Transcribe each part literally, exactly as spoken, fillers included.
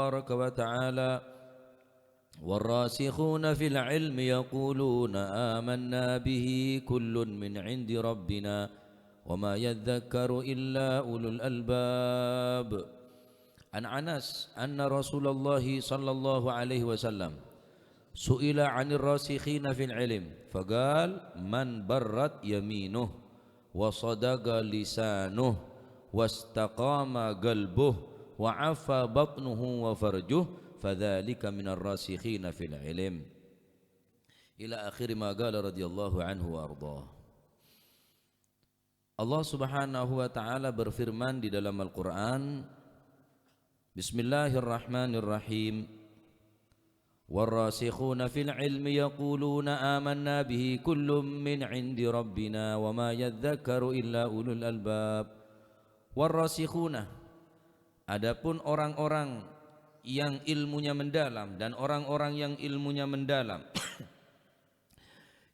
tabaraka wa ta'ala, "Warrasikhuna fil ilmi yaquluna amanna bihi kullun min 'indi rabbina wa ma yadzakkaru illa ulul albab." An Anas anna Rasulullah sallallahu alaihi wasallam su'ila 'anir rasikhina fil ilm, faqal, "Man barrat yaminuh, wa sadaqa lisanuh, wastaqama qalbuh, wa afa batnuhu wa farjuh, fadzalika minar rasikhina fil ilm." Ila akhiri ma qala radhiyallahu anhu wa ardhah. Allah Subhanahu wa Ta'ala berfirman di dalam Al-Qur'an, Bismillahirrahmanirrahim. "Warrasikhuna fil ilmi yaquluna amanna bihi kullum min 'indi rabbina wa ma yadzakkaru illa ulul albab." Warrasikhuna, adapun orang-orang yang ilmunya mendalam dan orang-orang yang ilmunya mendalam,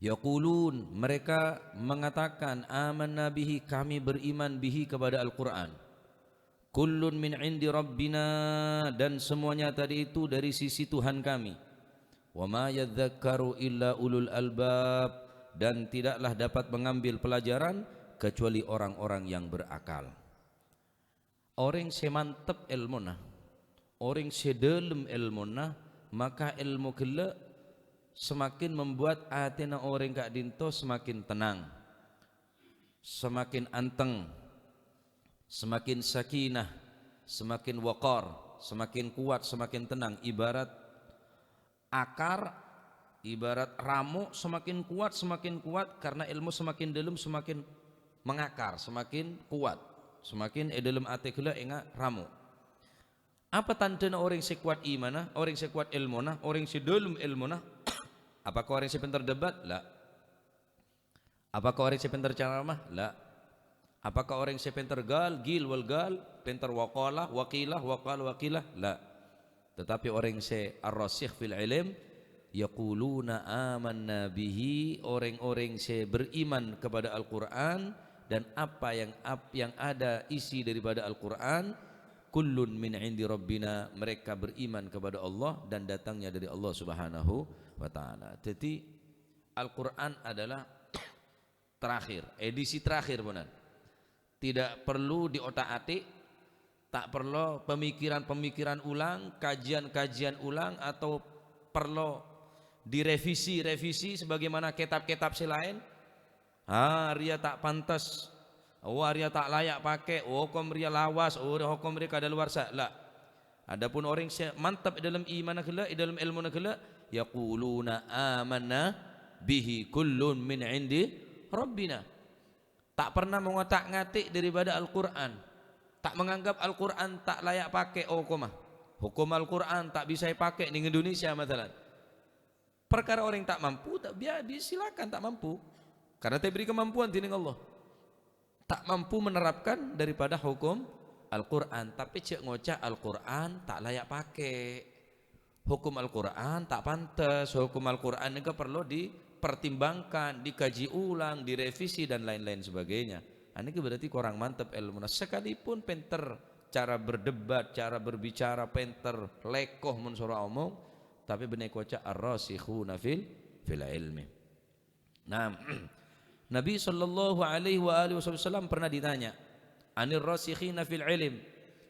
yaqulun, mereka mengatakan, "Amanna bihi, kami beriman, bihi, kepada Al-Qur'an. Kullun min 'indi rabbina, dan semuanya tadi itu dari sisi Tuhan kami. Wa ma yadzakkaru illa ulul albab, dan tidaklah dapat mengambil pelajaran kecuali orang-orang yang berakal." Orèng sè mantep èlmona, orèng sè dhâlem èlmona, maka èlmo ghellâ' semakin membuat atèna orèng ka'dinto semakin tenang, semakin anteng, semakin sakinah, semakin waqar, semakin kuat, semakin tenang. Ibarat akar, ibarat ramo' semakin kuat, semakin kuat, karena èlmo semakin dhâlem, semakin mengakar, semakin kuat, semakin è dhâlem atè ghellâ' enga' ramo'. Apa tandhâna orèng sè kowat imanna, orèng sè kowat èlmona, orèng sè dhâlem èlmona? Apakah orèng sè pènter debat? La. Apakah orèng sè pènter ceramah? La. Apakah orèng sè pènter gal, gil wal gal, pènter waqala, waqila, waqal, waqila? La. Tetapi orèng sè ar-rasikh fil ilm, yaquluna amanna bihi, orèng-orèng sè beriman kepada Al-Qur'an dan apa yang ap-, yang ada isi daripada Al-Qur'an, kullun min 'indi rabbina, mereka beriman kepada Allah dan datangnya dari Allah Subhanahu wa Ta'ala. Jadi, Al-Qur'an adalah terakhir, edisi terakhir, ponan. Tidak perlu diotak-atik, tak perlu pemikiran-pemikiran ulang, kajian-kajian ulang, atau perlu direvisi-revisi sebagaimana kitab-kitab sè laèn. Ah, rèya ta' pantes. Oh, rèya ta' layak pakè. Oh, hokom rèya lawas. Oh, hokom rèya kadaluwarsa. La. Adapun orèng sè mantep è dhâlem imanna ghellâ', è dhâlem èlmona ghellâ', yaquluna amanna bihi kullun min 'indi rabbina. Ta' pernah mengotak-ngatik daripada Al-Qur'an. Ta' menganggap Al-Qur'an ta' layak pakè hokoma. Hokom Al-Qur'an ta' bisa èpakè neng Indonesia, masalan. Parkara orèng ta' mampu, ta', biya-, bi-, silakan ta' mampu. Karena ta' èbèrri' kamampuan dhinèng Allah. Ta' mampu menerapkan daripada hokom Al-Qur'an, tapè jhâ' ngoca' Al-Qur'an ta' layak pakè. Hokom Al-Qur'an ta' pantes, hokom Al-Qur'an nèka parlo dipertimbangkan, dikaji ulang, direvisi, dan lain-lain sebagainya. Nah, nèka berarti korang mantep èlmona. Sekalipun pènter cara berdebat, cara berbicara pènter, lèko mon soro omong, tapè bânnè èkoca' ar-rasikhuna fil, fil ilmi. Nah, Nabi sallallahu alaihi wa alihi wasallam pernah ditanya, "Anir rasikhina fil ilm."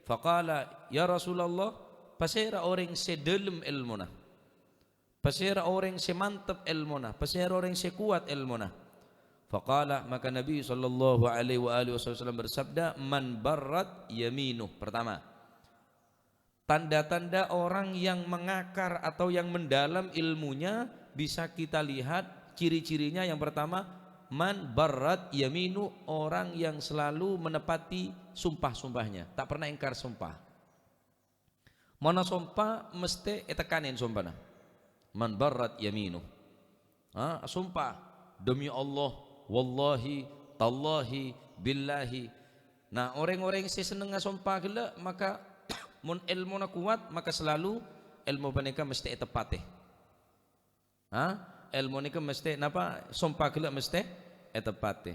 Faqala, "Ya Rasulullah, pasèra orèng sè dhâlem èlmona? Pasèra orèng sè mantep èlmona? Pasèra orèng sè kowat èlmona?" Faqala, maka Nabi sallallahu alaihi wa alihi wasallam bersabda, "Man barrat yaminuh." Pertama, tanda-tanda orang yang mengakar atau yang mendalam ilmunya bisa kita lihat ciri-cirinya. Yang pertama, man barrat yaminu, orang yang selalu menepati sumpah-sumpahnya, tak pernah ingkar sumpah. Mon asompa, mestè ètèkkanè sompana. Man barrat yaminu. Ha, sumpah, "Demi Allah, wallahi, tallahi, billahi." Nah, orèng-orèng sè senneng asompa ghellâ', maka mon èlmona kowat, maka selalu èlmo panèka mestè ètepatè. Ha? Èlmo nèka mestè napa? Sompa ghellâ' mestè ètepatè.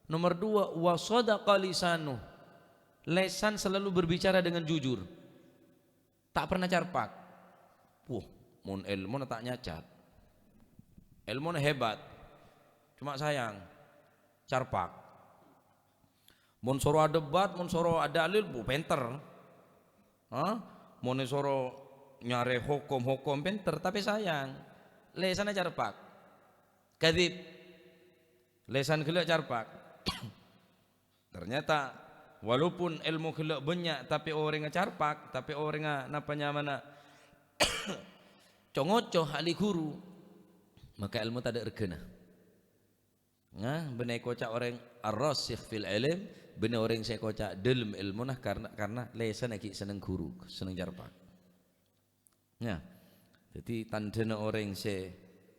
Nomor dua, wa shadaqa lisanuh. Lèsan selalu berbicara dengan jujur. Ta' perna carpak. Wah, mon èlmona ta' nyacat. Èlmona hebat. Cuma sayang, carpak. Mon soro adebat, mon soro adalil, bu, pènter. Hah? Mon èsoro nyarè hokom-hokom, pènter, tapè sayang, lèsanna carpak. Kadzib. Lèsan ghellâ' carpak. Ternyata, walaupun èlmo ghellâ' bânnya', tapè orèngnga carpak, tapè orèngnga napa nyamana co-ngoco ahli ghuru, maka èlmo tadâ' règhâna. Nah, bânnè èkoca' orèng ar-rasikh fil ilm, bânnè orèng sè èkoca' dâlem èlmona karna, karna lèsanna ghi' senneng ghuru, senneng carpak. Nya, dhâddhi tandhâna orèng sè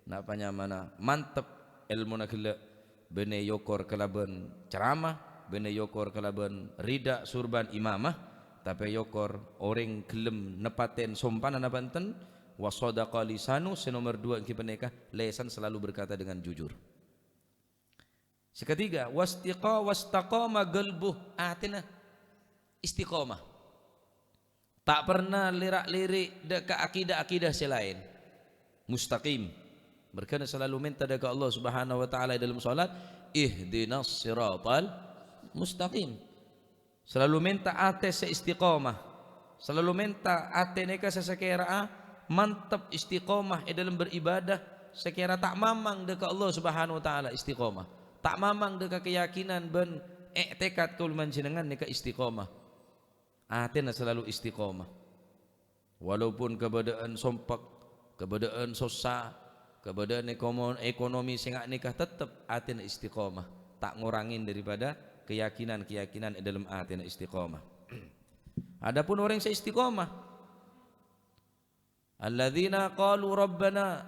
napa nyamana mantep èlmona ghellâ', bânnè èokor kalabân ceramah, bânnè èokor kalabân rida, surban, imamah, tapè èokor orèng ghellem neppatèn sompana napa enten, wa shadaqa lisanu, sè nomer dua èngghi panèka lèsan selalu berkata dengan jujur. Sè ketiga, wastiqa-, wastaqama qalbuh, atèna istiqomah. Ta' perna lèra'-lèrè' dâ' ka akidah-akidah sè laèn. Mustaqim. Mergâna selalu mènta dâ' ka Allah Subhanahu wa Ta'ala è dâlem shalat, "Ihdinas siratal mustaqim." Selalu mènta atè sè istiqomah. Selalu mènta atè nèka sè sakèra'a mantep istiqomah è dâlem beribadah, sakèra ta' mamang dâ' ka Allah Subhanahu wa Ta'ala istiqomah. Ta' mamang dâ' ka keyakinan bân i'tikad kaulâ panjhennengngan nèka istiqomah. Atèna selalu istiqomah. Walaupun kabâdâ'ân sompek, kabâdâ'ân sossa, kabâdâ'ân ekomo-, ekonomi sè nga'-, nèka, tettep atèna istiqomah, ta' ngorangè daripada keyakinan-keyakinan è dâlem atèna istiqomah. Adapun orèng sè istiqomah, alladzina qalu rabbana,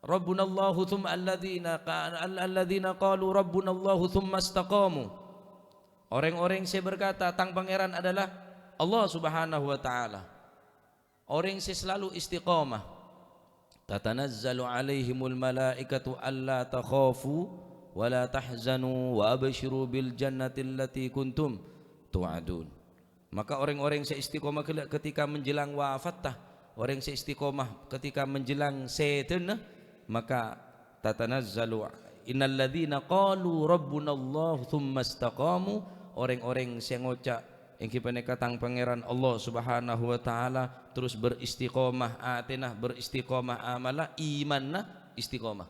rabbunallahu tsumma alladzina qa-, al-, alladzina qalu rabbunallahu tsumma istaqamu. Orèng-orèng sè berkata, "Tang Pangèran adalah Allah Subhanahu wa Ta'ala." Orèng sè selalu istiqomah. "Tatanazzalu 'alaihimul malaikatu alla takhafu wa la tahzanu wa absyiru bil jannati allati kuntum tu'adun." Maka orèng-orèng sè istiqomah ghellâ' ketika menjelang wafatta, orèng sè istiqomah ketika menjelang sèdâna, maka tatanazzalu, "Innalladzina qalu rabbunallah tsumma istaqamu," orèng-orèng sè ngoca' èngghi panèka tang Pangèran Allah Subhanahu wa Ta'ala, terros beristiqomah atèna, beristiqomah amalla, imanna istiqomah.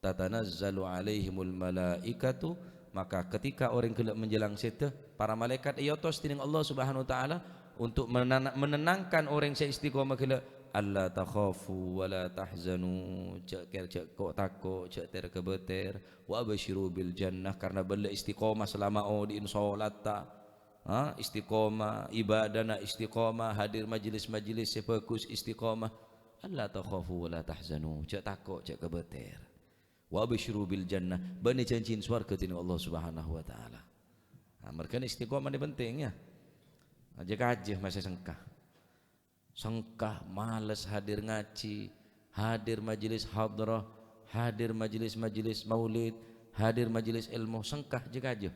"Tatanazzalu 'alaihimul malaikatu," maka ketika orèng ghellâ' menjelang sèdâ, para malaèkat èotos dèning Allah Subhanahu wa Ta'ala untuk menena-, menenangkan orèng sè istiqomah ghellâ', "Alla takhafu wa la tahzanu," jhâ' kèr-, jhâ' ko-, tako', jhâ' ter-kabâter, "wa absyiru bil jannah," karna bâ'na istiqomah selama odi'na sholatta, ha, istiqomah, ibadana istiqomah, hadir majelis-majelis sè bhâghus istiqomah. "Alla takhafu wa la tahzanu," jhâ' tako', jhâ' kabâter. "Wa absyiru bil jannah," bâ'na èjhânjhiyâ sowarghâ dèning Allah Subhanahu wa Ta'ala. Nah, mergâna istiqomah nè penting, ya. Ajâ-kajâ masè sengka. Sengka, males hadir ngajhi, hadir majelis hadrah, hadir majelis-majelis maulid, hadir majelis èlmo, sengka jâ-kajâ.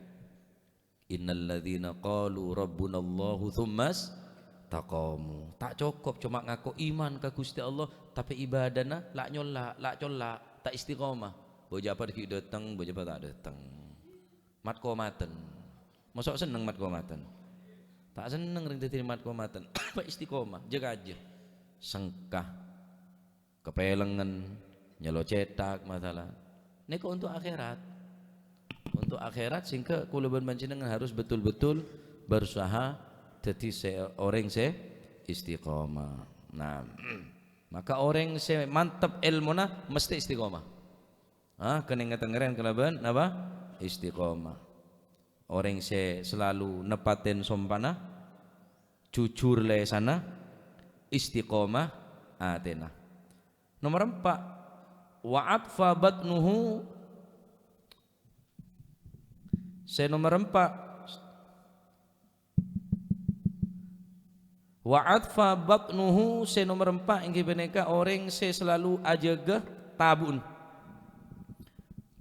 "Innalladzina qalu rabbunallahu tsumma istaqamu." Ta' cokop coma ngako iman ka Ghustè Allah, tapè ibadana la' nyolla', la' colla', ta' istiqomah. Bâjâ apa ghi' dâteng, bâjâ apa ta' dâteng. Mat-komaten. Mosok senneng mat-komaten? Ta' senneng rèng dhâddhi mat-komaten. Apa istiqomah? Jâ-kajâ. Sengka. Kapèlengngen, nyèlo cèthak, masalah. Nèko untuk akhèrat. Untuk akhèrat, sehingga kaulâ bân panjhennengngan harus betul-betul berusaha dhâddhi sè, orèng sè istiqomah. Nah, maka orèng sè mantep èlmona mesti istiqomah. Ah, kènèng ngatèngèrèn kalabân napa? Istiqomah. Orèng sè selalu neppatèn sompana, jujur lèsanna, istiqomah atèna. Nomer empa', wa atfa batnuhu. Sè nomer empa', wa atfa batnuhu, sè nomer empa' èngghi panèka orèng sè selalu ajâgâ tabu'na.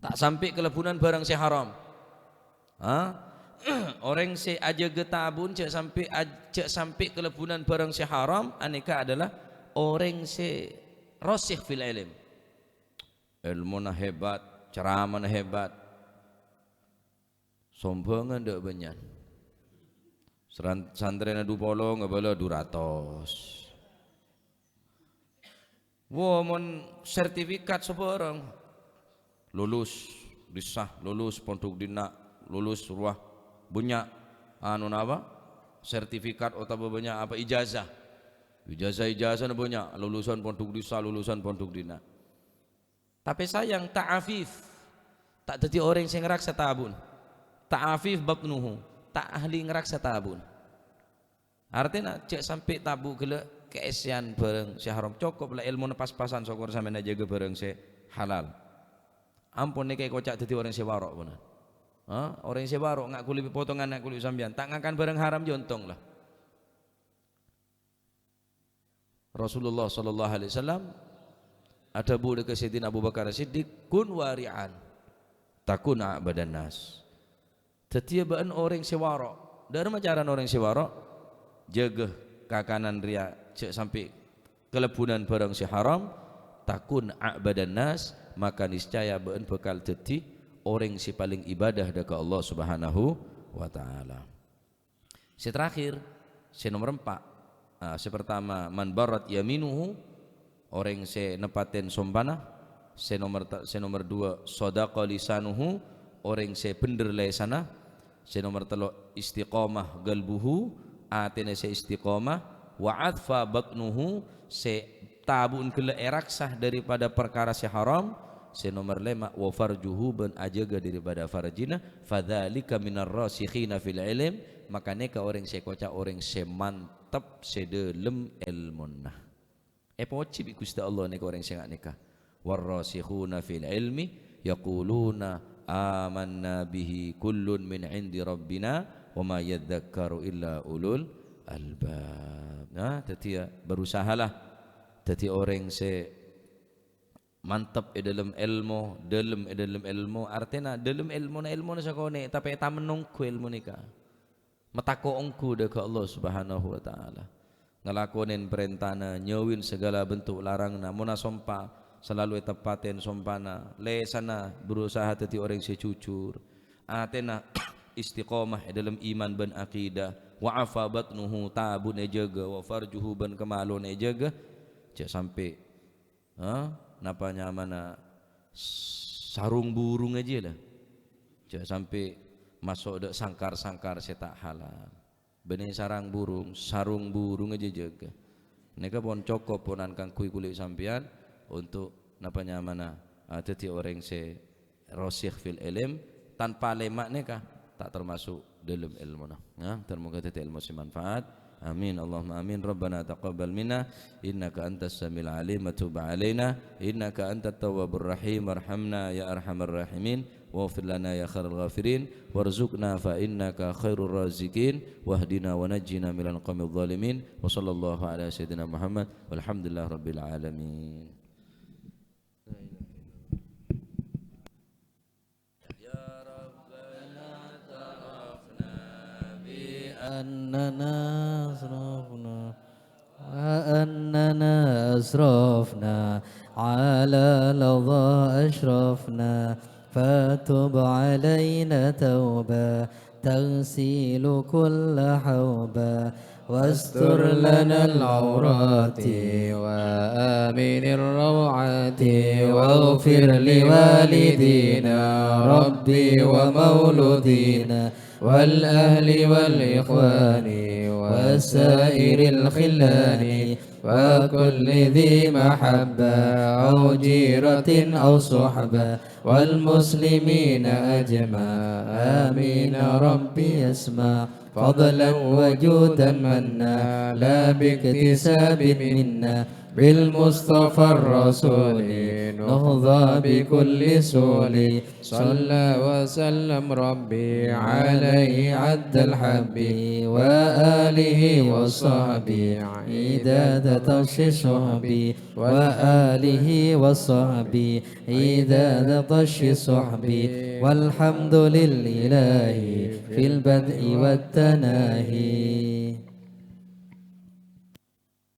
Ta' sampè' kalebbunan bhârâng sè haram. Ha? Orèng sè ajâgâ tabu'en jhâ' sampè', jhâ' sampè' kalebbunan bhârâng sè haram, anèka adalah orèng sè rasikh fil ilm. Èlmona hebat, ceramana hebat. Sombhângan dâ' bânnya'an. Seran-, santrèna du polo ngabâlâ du ratos. Wo, mon sertifikat sabârâng, lulus dissa, lulus pondhuk dinna', lulus rowa, bânnya', anu, napa? Sertifikat otabâ bânnya' apa, ijazah. Ijazah-ijazahna bânnya', lulusan pondhuk dissa, lulusan pondhuk dinna'. Tapè sayang, ta'afif. Ta' dhâddhi orèng sè ngaraksa tabu'en. Ta'afif batnuhu. Ta' ahli ngaraksa tabu'en. Artèna, jhâ' sampè' tabu' ghellâ' kaèssèyan bhârâng sè haram. Cokop la èlmona pas-pasan, sokor sampèyan ajâgâ bhârâng sè halal. Ampon nèka èkoca' dhâddhi orèng sè waro', ponan. Ha? Orèng sè waro' nga' kulâ bi' potongan, nga' kulâ bi' sampèyan. Ta' ngakan bhârâng haram, jhâ' ontong la. Rasulullah sallallahu alaihi wasallam adhâbu dâ' ka Sayyidina Abu Bakar Siddiq, "Kun wari'an, takun a'badan nas." Dhâddhiyâ bâ'en orèng sè waro'. Dâ'remma carana orèng sè waro'? Jâgâ kakanan rèya jhâ' sampè' kalebbunan bhârâng sè haram, takun a'badan nas, maka niscaya bâ'en bhâkal dhâddhi orèng sè palèng ibadah dâ' ka Allah Subhanahu wa Ta'ala. Sè terakhir, sè nomer empa'. Ah, sè pertama, man barrat yaminuhu, orèng sè neppatèn sompana. Sè nomer te-, sè nomer dua, shadaqa lisanuhu, orèng sè bhendher lèsanna. Sè nomer tello', istiqamah qalbuhu, atèna sè istiqamah. Wa afa batnuhu, sè tabu'en ghellâ' èraksa daripada parkara sè haram. Sè nomer lèma', wa farjuhu, bân ajâgâ daripada farjina. Fadzalika minar rasikhina fil ilm, maka nèka orèng sè èkoca' orèng sè mantep sè dâlem èlmona. Èpojhi bi' Ghustè Allah nèka orèng sè nga' nèka. Warrasikhuna fil ilmi yaquluna amanna bihi kullun min indi rabbina wa ma yadzakkaru illa ulul albab. Nah, dhâddhiyâ, berusahalah dhâddhi orèng sè mantep è dâlem èlmo, dâlem è dâlem èlmo, artèna dâlem èlmona, èlmona sakonè', tapè tamenna ongghu èlmo nèka. Matako ongghu dâ' ka Allah Subhanahu wa Ta'ala. Ngalakonè parèntana, nyauwin saghâlâ bentuk laranganna, monna sompa, salalu èteppatèn sompana, lèsanna berusaha dhâddhi orèng sè jujur, atèna istiqomah è dâlem iman bân akidah, wa afa batnuhu, tabu'en èjâgâ, wa farjuhu, bân kamalona èjâgâ, jhâ' sampè' Ha? Napa nyamana sarong burung ajâ, la? Jhâ' sampè' maso' dâ' sangkar-sangkar sè ta' halal. Bânnè sarang burung, sarong burung ajâ jâgâ. Nèka pon cokop ponan kaangghuy kulâ sampèyan untuk napa nyamana, ah, dhâddhi orèng sè rasikh fil ilm, tanpa lèma' nèka ta' termasuk dâlem èlmona. Ya, ter-, moga dhâddhi èlmo sè manfaat. Amin, Allahumma amin. Rabbana taqabbal minna innaka antas samiul alim wa tub alaina innaka antat tawwabur rahim. Warhamna ya arhamar rahimin. Waghfir lana ya khairal ghafirin. Warzuqna fa innaka khairur raziqin. Wahdina wa najjina minal qaumidh dhalimin. Wa sallallahu ala sayyidina Muhammad. Walhamdulillahi rabbil alamin. يا ربنا اعترفنا بأننا أسرفنا، وأننا أسرفنا على لظى أشرفنا، فتب علينا توبة تغسل كل حوبة، واستر لنا العورات وآمن الروعات، واغفر لوالدينا ربي ومولودينا والأهل والإخوان وسائر الخلان وكل ذي محبة أو جيرة أو صحبة والمسلمين أجمع. آمين ربي اسمع فضلا وجودا منا لا باكتساب منا بالمصطفى الرسول نحظى بكل سول. صلى وسلم ربي عليه عد الحب وآله وصحبه عداد طش الشهب وآله وصحبه عداد طش الشهب والحمد لله في البدء والتناهي.